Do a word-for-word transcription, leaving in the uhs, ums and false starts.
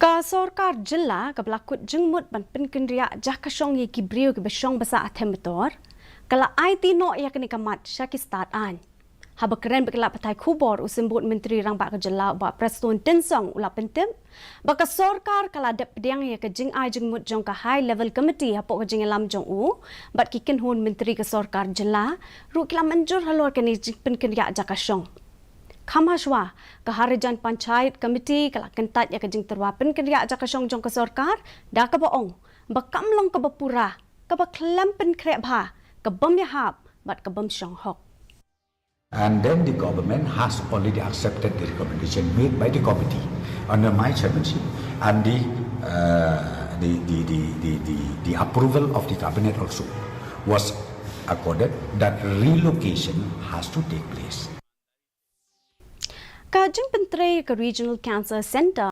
Ka sorkar jylla kaba la kut jingmut ban pynkynriah jaka shong ïa ki briew kiba shong basa ha them ba tor, ka la aiti noh ïa kane ka mat sha ki stad aiñ. Haba kren bad ki lad pathai khubor, u Symbud Myntri Rangbah ka jylla, u Bah Prestone Tynsong, u la pyntip ba ka sorkar ka la dep pdiang ïa ka jingai jingmut jong ka High Level Committee hapoh ka jingïalam jong u bad ki kynhun myntri ka sorkar jylla ruh ki la mynjur halor kane ka jingpynkynriah jaka shong. Kham hashwa, ka Harijan Panchayat Committee ka la kyntait ïa ka jingtyrwa pynkynriah jaka shong jong ka sorkar da kaba ong ba kam long kaba pura, kaba khlem pynkhreh bha, ka bym ïahap bad ka bym shong hok. And then the government has already accepted the recommendation made by the committee under my chairmanship, and the, uh, the, the, the, the, the, the approval of the cabinet also was accorded that relocation has to take place. Ka jingpyntrei ka Regional Cancer Centre